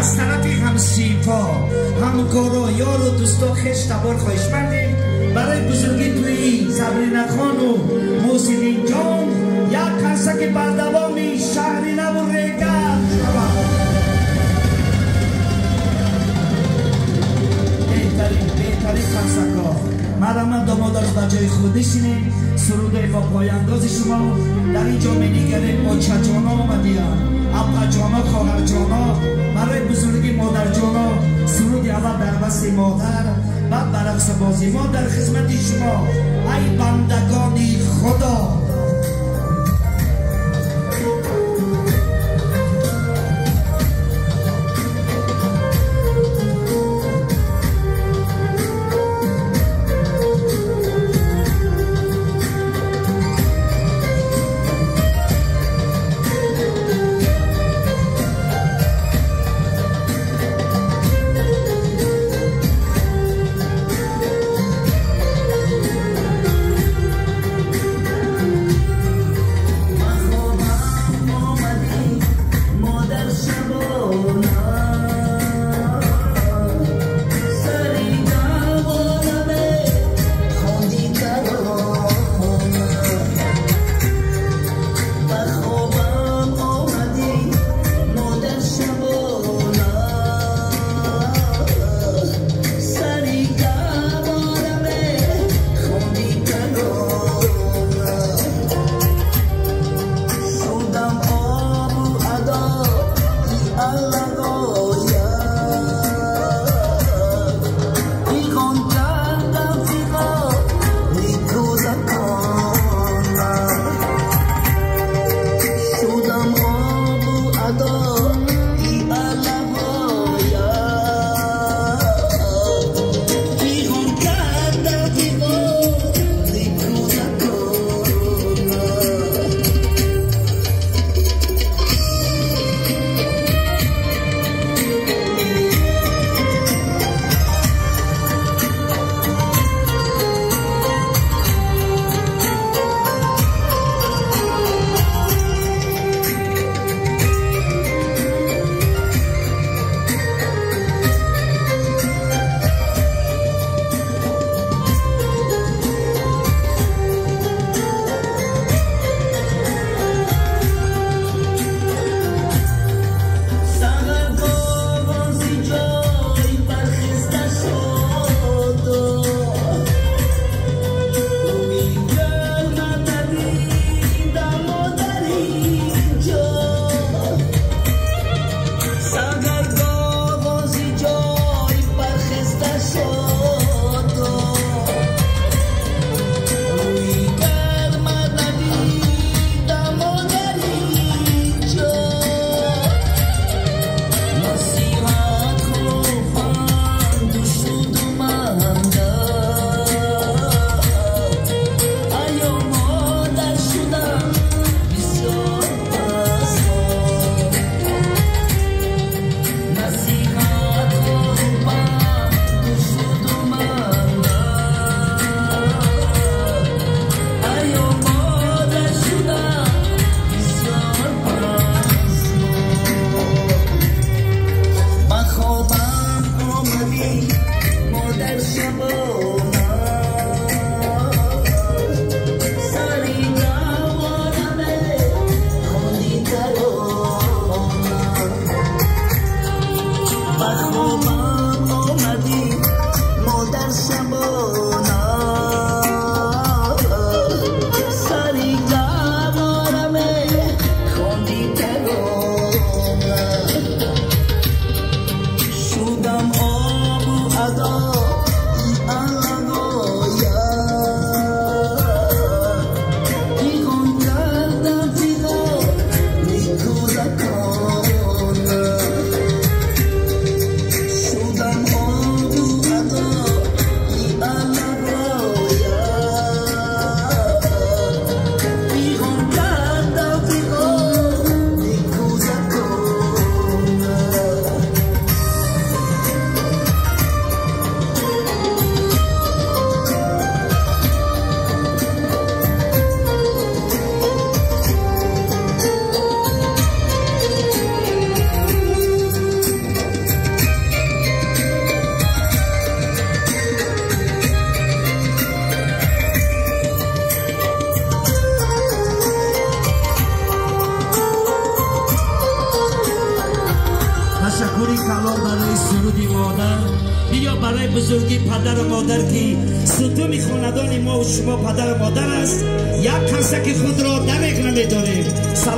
Аз тарафи ҳамсифо, ҳамкоро, ёру дӯсто, хеш табор хоҳишмандем барои бузургии тӯи Сабрина хону Муҳсиддин ҷон як қарсаки бардавоми шаҳри наву Регар шавад. Беҳтарин, беҳтарин қарсакҳо. Марҳамат, домодаш ба ҷои худ нишинед. Сурудаи бо пояндози шумо дар ин ҷо менигарем. Очаҷоно омадиянд, апаҷоно, хоҳарҷоно, барои бузурги модарҷоно суруди аввал дар васфи модар, баъд ба рақсбозӣ. Мо дар хизмати шумо, ай бандагони Худо. Ташаккури калом барои суруди модар, биё барои бузургии падару модар, ки сутуни хонадони мо шумо падару модар аст. Як қасаки худро дареғ намедорем. Салом.